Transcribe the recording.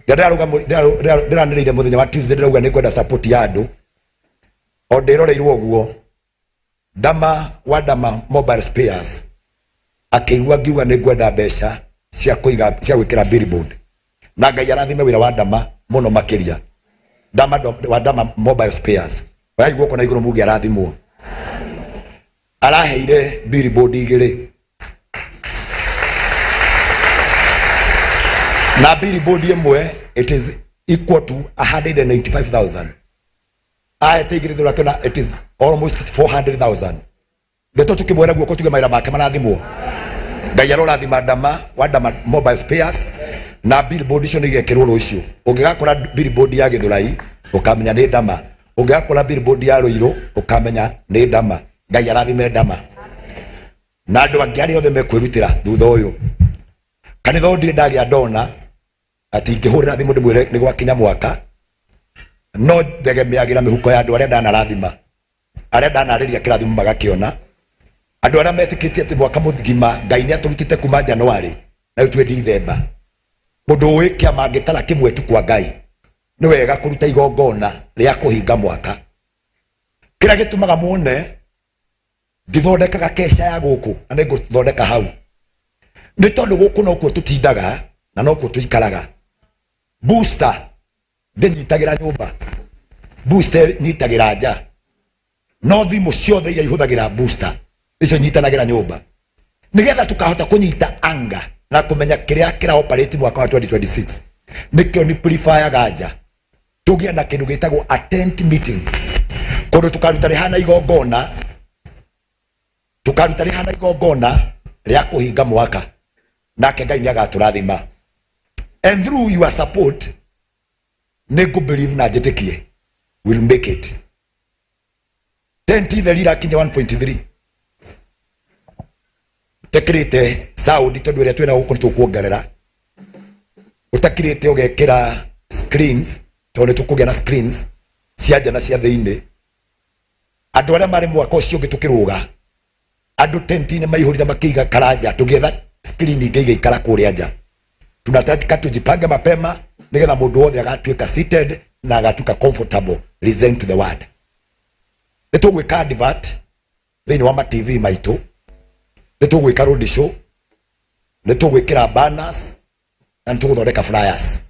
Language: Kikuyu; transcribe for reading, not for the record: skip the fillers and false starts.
Ndĩranĩrĩire mũthenya wa Tuesday, ndĩrauga nĩ ngwenda support ya andũ o ndĩroreirwo ũguo. Ndama wa Ndama Mobile Spares akĩigua ngiuga nĩ ngwenda mbeca cia kũiga cia gwĩkĩra billboard, na Ngai arathime wĩra wa Ndama mũno makĩria. Ndama wa Ndama Mobile Spares, oyai guoko na igũrũ muge arathimwo. Araheire billboard igĩrĩ, na billboard ĩmwe it is equal to 195,000. Ahete igĩrĩ thura kĩona it is almost 400,000. Ndeto tukimwera guoko tuge mawĩra make marathimwo. Ngai arorathima Ndama wa Ndama Mobile Spares, na billboard icio nĩ igekĩrwo rũciũ. Ũngĩgakora billboard ya Gĩthũrai, ũkamenya nĩ Ndama. Ũngĩgakora billboard ya Rũirũ, ũkamenya nĩ Ndama. Ngai arathime Ndama na andũ angĩ arĩa othe mekwĩrutĩra thutha ũyũ. Kanitha ũyũ ndirĩ ndagĩa ndona atĩ ingĩhũrĩra thimũ ndĩmwĩre nĩ gwakinya mwaka, no ndegemeagĩra mĩhuko ya andũ arĩa ndanarathima, arĩa ndanarĩria kĩrathimo magakĩona, andũ arĩa metĩkĩtie atĩ mwaka mũgima Ngai nĩ atũrutĩte kuma January na rĩu twĩ Dithemba. Mũndũ ũĩ kĩama angĩtara kĩmwe tu kwa Ngai, nĩ wega kũruta igongona rĩa kũhinga mwaka. Kĩrĩa gĩtũmaga muone ndithondekaga keca ya gũkũ na nĩ ngũthondeka hau nĩ tondũ gũkũ nokuo tũtindaga na nokuo tũikaraga. Booster ndĩnyitagĩra nyũmba, booster nyitagĩra nja, no thimũ ciothe iria ihũthagĩra booster icio nyitanagĩra nyũmba, nĩgetha tũkahota kũnyita anga na kũmenya kĩrĩa kĩra operate mwaka wa 2026. Nĩkĩo ni preferyaga nja, tũgĩe na kĩndũ gĩtagwo a tent meeting, kũndũ tũkaruta rĩhana igongona, tũkaruta rĩhana igongona rĩa kũhinga mwaka, nake Ngai nĩ agatũrathima. And through your support, nĩ ngũ believe na njĩtĩkie will make it. Tent theri irakinya 1.3, ũtekĩrĩte sound, tondũ ĩrĩa twĩna gũkũ nĩ tũkuongerera. Ũtakĩrĩte ũgekĩra screens, tondũ nĩ tũkũgĩa na screens cia nja na cia thĩinĩ. Andũ arĩa marĩ mwaka ũcio ũngĩ tũkĩrũga, andũ tenti-inĩ maihũrire makĩiga karanja, tũgĩetha screen ingĩ igĩikara kũrĩa nja. Tunataka tujipange mapema nĩgetha mũndũ wothe agatuĩka seated na agatuĩka comfortable listen to the word. Nĩ tũgwĩka advert thĩinĩ wa ma TV maitũ, nĩ tũgwĩka road show, nĩ tũgwĩkĩra banners na nĩ tũgũthondeka flyers.